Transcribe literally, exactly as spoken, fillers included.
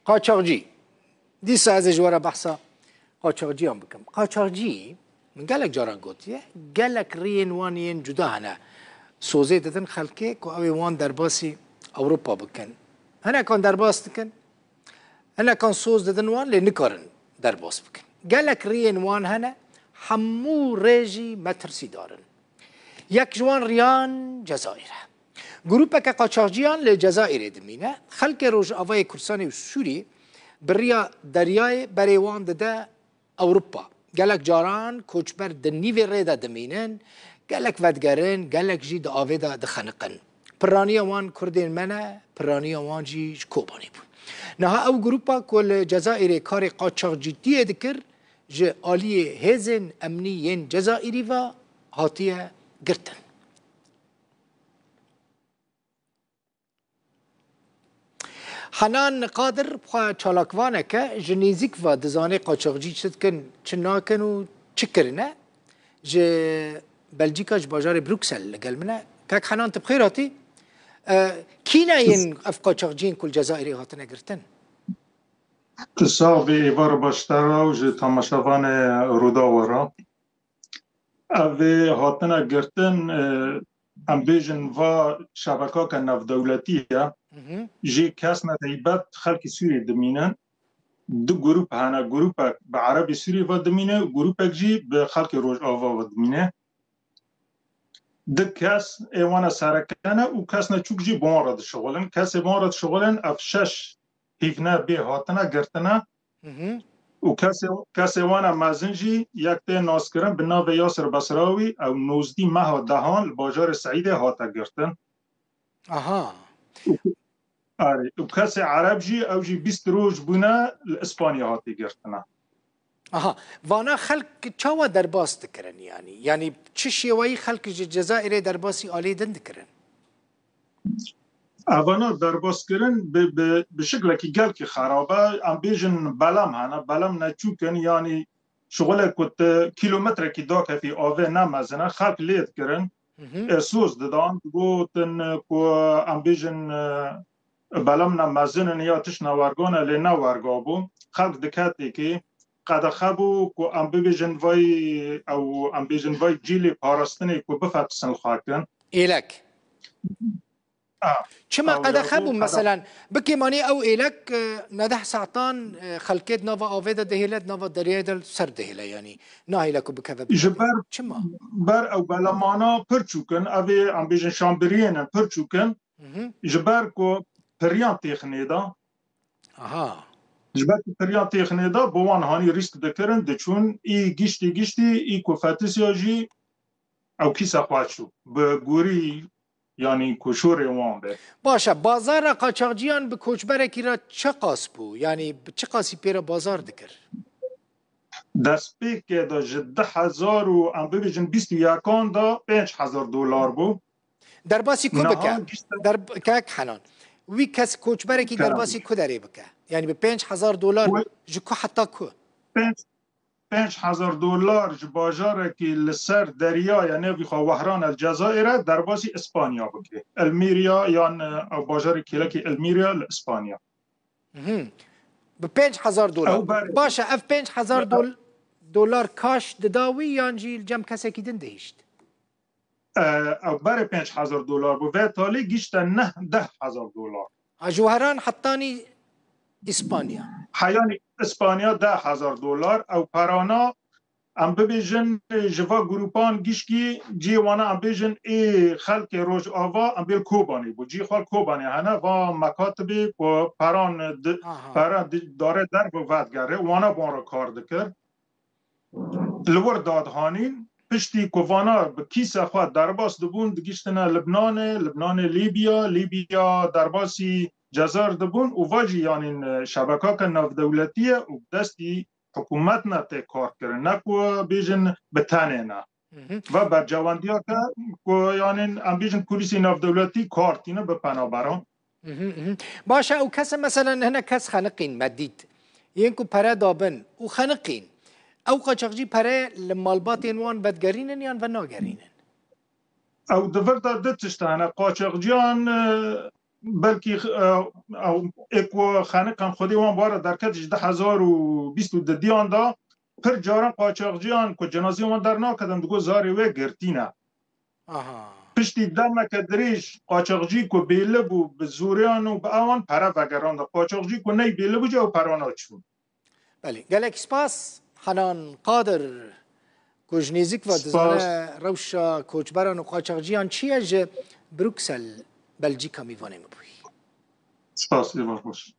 Qaçaxcî. Dîsa ez ê ji we re behsa qaçaxciyan bikim. Qaçaxcî, min gelek caran gotiye, gelek riyên wan yên cuda hene. Sozê didin xelkê ku ew ê wan derbasî Ewropa bikin. Hinekan derbas dikin, hinekan soz didin wan, lê nikarin derbas bikin. Gelek riyên wan hene, hemû rê jî metirsîdar in. Yek ji wan riyan Cezayir e. Grûpeke qaçaxciyan li Cezayirê dimîne. Xelkê Rojavayê Kurdistanê û Sûrî bi riya deryayê berê wan dide Ewropa. Gelek caran koçber di nîvê rê de dimînin, gelek vedigerin, gelek jî di avê de dixeniqin. Piraniya wan Kurdên me ne, piraniya wan jî ji Kobanê bû. Niha ew grûpa ku li Cezayirê karê qaçaxcîtiyê dikir, ji aliyê hêzên emnî yên Cezayirî ve hatiye girtin. Henan Qadir xwe çalakvaneke ji nêzîk ve dizane qaçaxcî çi dikin, çi nakin û çi kirine. Ji Belcîka, ji bajarê Bruksel li gel min e. Kek Henan, tu bi xêr hatî. E, kî ne yên ev qaçaxciyên ku li Cezayirê hatine girtin? Tu sax bî, êvar baş te re û ji temaşevanê Rûdawa re. Ev ê hatine girtin, e, em bêjin va şebekake navdewletî ye. Mhm. Jê kes ne, teybet xelkî Sûrî dimînin. Du grûp hene, grûpek bi Erebê Sûrî ve dimîne û grûpek jî bi xelkê Rojava ve dimîne. Du kes ê wana sereke ne û kesne çûk jî bi wan re dişixulin. Kesê bi wan re dişixulin, ev şeş hîvne bê hatine girtine. Mhm. Û kesê, kesê wana mezin jî yek tê naskirin bi navê Yasir Besrawî, ew nozdî meha dehan li bajarê Seîdê hate girtin. Aha. Û, arê, û kesê Ereb jî, ew jî bîst roj bûne li Îspanya hatî girtine. Aha. Vana xelk çawa derbas dikirin yanî? Yanî çi şêweyî xelk ji Cezayirê derbasî aliyê din dikirin? Evana derbaskirin bi, bi, bi şiklekî gelkî xerab e. Em bêjin belam hene, belam neçûk in, yanî şixulek ku tu kilometrekî dakefî avê ne mezin e, xelk lê dikirin. Mhm. E, soz didan, digotin ku em bêjin, e, belam ne mezin in ya tişt ne wergan e, lê ne werga bû. Xelk diketê kê qedexe bû ku em bibêjin vay ew, em bêjin vay cîlê parastinê ku bifetisin li xwe kin. Êlek. Ah, Çima ew qedexe bû, qedexe. Meselen, bikêmanî ew êlek, e, ne deh saetan, e, xelkê di nava avê de dihêle, di nava deryayê de li ser dihêle, yanî nahêle ku bikeve bi Ji ber, çima? Ber ew belemana pir çûk in, ev ê em bêjin şambiriyên in pir çûk in. Mhm. Ji ber ku piriyan têxinê de. Aha. Ji ber ku piriyan têxinê de, bi wan hanî rîsk dikirin, diçûn, î giştî giştî, î ku fetisya jî ew kîsa xwe çû. Bi gorî, yanî ku şûrê wan be. Baş e, bazara qaçaxciyan bi koçberekî re çiqas bû? Yanî bi çiqasî pê re bazar dikir? Destpêkê de ji du hezar û em bibêjin bîst û yekan de pênc hezar dolar bû. Derbasî ku Niha bike? gişte Der-, Kek Henan. Wî kes koçberekî Kerem. derbasî ku derê bike? Yanî bi pênc hezar dolar Wê ji ku heta ku? Pênc, pênc hezar dolar ji bajarekî li ser deryaya nêvî xwe Wehran el Cezayir e derbasî Îspanya bike. Elmîrya yan, e, bajarê kêlekî Elmîrya li Îspanya. Mhm. Bi pênc hezar dolar. Ew ber- Baş e, ev pênc hezar Ew- dol-, dolar kaş dida wî yan jî li cem kesekî din dihişt? E, ew berê pênc hezar dolar bû. Vê talî gişte neh, deh hezar dolar. Ha, ji Wehran hetanî Îspanya. Heyanî Îspanya deh hezar dolar. Ew perana, em bibêjin, ji va grûpan gişkî cihê wana, em bêjin, ê xelkê Rojava, em bê li Kobanê bû. Cihê xwe li Kobanê hene, va mekatibê ku peran di-, Aha. peran di-, dare derve vedigere, wana bi wan re kar dikir. Li wir dadihanîn, piştî ku vana bi kîsa xwe derbas dibûn, digiştine Libnanê, Libnanê Lîbya, Lîbya derbasî Cezayir dibûn û va jî yanîn, e, şebekake navdewletî ye û bi destî hikûmet ne tê kar kirin. Ne ku bêjin bi tenê ne. Mhm. Va bercewendiyake ku yanîn em bêjin polîsê navdewletî kar tîne bi penaberan. Mhm, mhm. Baş e, ew kes e, meselen, hinek kes xeniqîn me dît. Yên ku pere dabin û xeniqîn. Ew qaçaxcî pere li malbatên wan vedigerînin yan venagerînin? Ew di vir de du tişt hene. Qaçaxciyan, e, belkî, e, ew, ê ku xeniqan xwedî wan bara derket ji du hezar û bîst û dudiyan de pir caran qaçaxciyan ku cenazeyê wan dernaketin, digo zarê wê girtî ne. Aha. Piştî demeke dirêj qaçaxcî ku bêli bû bi zûriyan û bi ewan pere vegeranda. Qaçaxcî ku ney bêli bû, ew pera naçûn. Belê. Gelek spas Henan Qadir ku ji nêzik ve dizane rewşa koçberan û qaçaxciyan çi ye, ji Bruksel, Belcîka mîvanê min bûyî. Spas, ê baş baş.